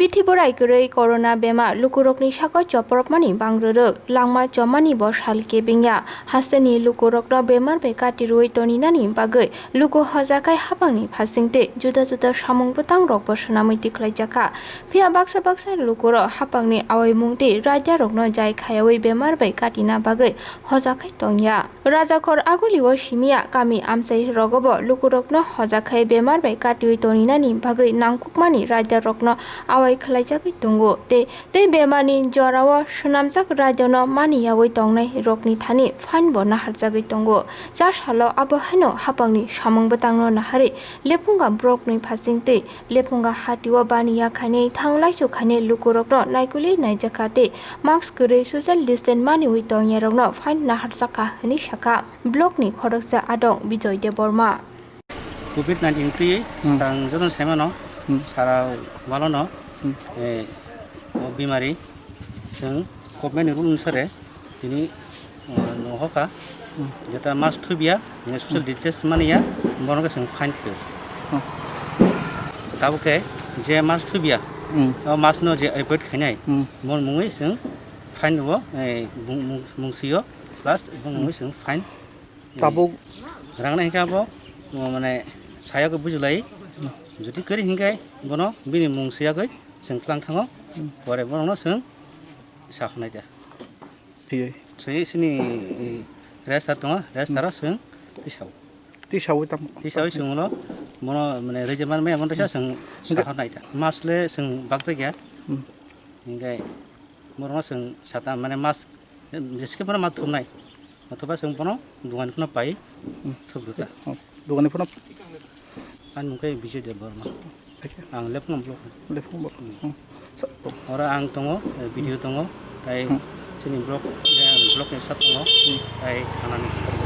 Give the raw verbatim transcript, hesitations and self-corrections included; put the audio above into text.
Prithiborai kwrwi corona bemar lukurokni sakao chopropmani bangrwrwk, langma chommani bo sal kebengya. Hasteni lukurokno bemar bai kati rwui toninani bagwi luku hojakhai hapangni phasing tei juda juda samung bwtangrokbo swnamwi tikhlaijakha. Phiya baksa baksa lukurok hapangni awaimung tei raidarokno jai khayaui bemar bai katina bagwi hojakhai tongya. Rajakhor Agulio simiya kami amchai rogobo lukurokno hojakhai bemar bai katiui toninani bagwi nangkukmani raidarokno awai khwlaijagwi tongo tei, tei bemarni jorao swnamjak raidano mani yaui tongnai rokni thani fine bo naharjagwi tongo. Cha salo abo haino hapangni samung bwtangno naharwi lephunga borokni phasing tei Lephunga hatio baniya khainwi thanglaisu khainwi lukurokno naikuli naijakha tei mask kwrwi social distance maniwi tongyarokno fine naharjakha hwnwi sakha blockni khoroksa adong Bijoy Debbarma. Covid nineteen twi Hmm. Sang joto saimano Hmm. Sara walono Hmm. Eh, o bimari chwng government ni rule onusare tini, uh, no hoka. Hmm. Jeta mask thubiya, nge social Hmm. distance maniya, bono khe chwng fine khaio. Hmm. Tabuk khe je mask thubiya, Hmm. o mask no je avoid khainai, Hmm. bon mungwi chwng fine rwo, eh, bung-, mung-, mungsio, plus bung mungwi chwng fine. Tabuk. Rang nai hinkhe abo, uh, mane, sayagwi bujulai, jodi kwrwi hinkhe bono bini mung siyagwi chwng tlang thango, Hmm. pore bono chwng sa hwnai da. Tiyoi. Swi sini, eh, rest ar tongo, rest aro chwng tisao. Tisawi tamo. Tisawi chwng ulo, bono mane rejep man maya, bono tisa chwng Hingke- sahor naida. Mask le chwng bakjak ya. Hmm. Hingke borokno chwng sata mane mask, jeske bono ma thumnai. Ma thuba chwng bono dogan phano pai Hmm. thubru ta. Oh, dogani phano. Ani mung khe Bijoy Debbarma. Ang Lephung block. Lephung block. Hmm. Hmm. Sa- Oro ang tongo, eh, video tongo, tai Hmm. chini block, eh, block ni sat tongo, Hmm. tai thanani.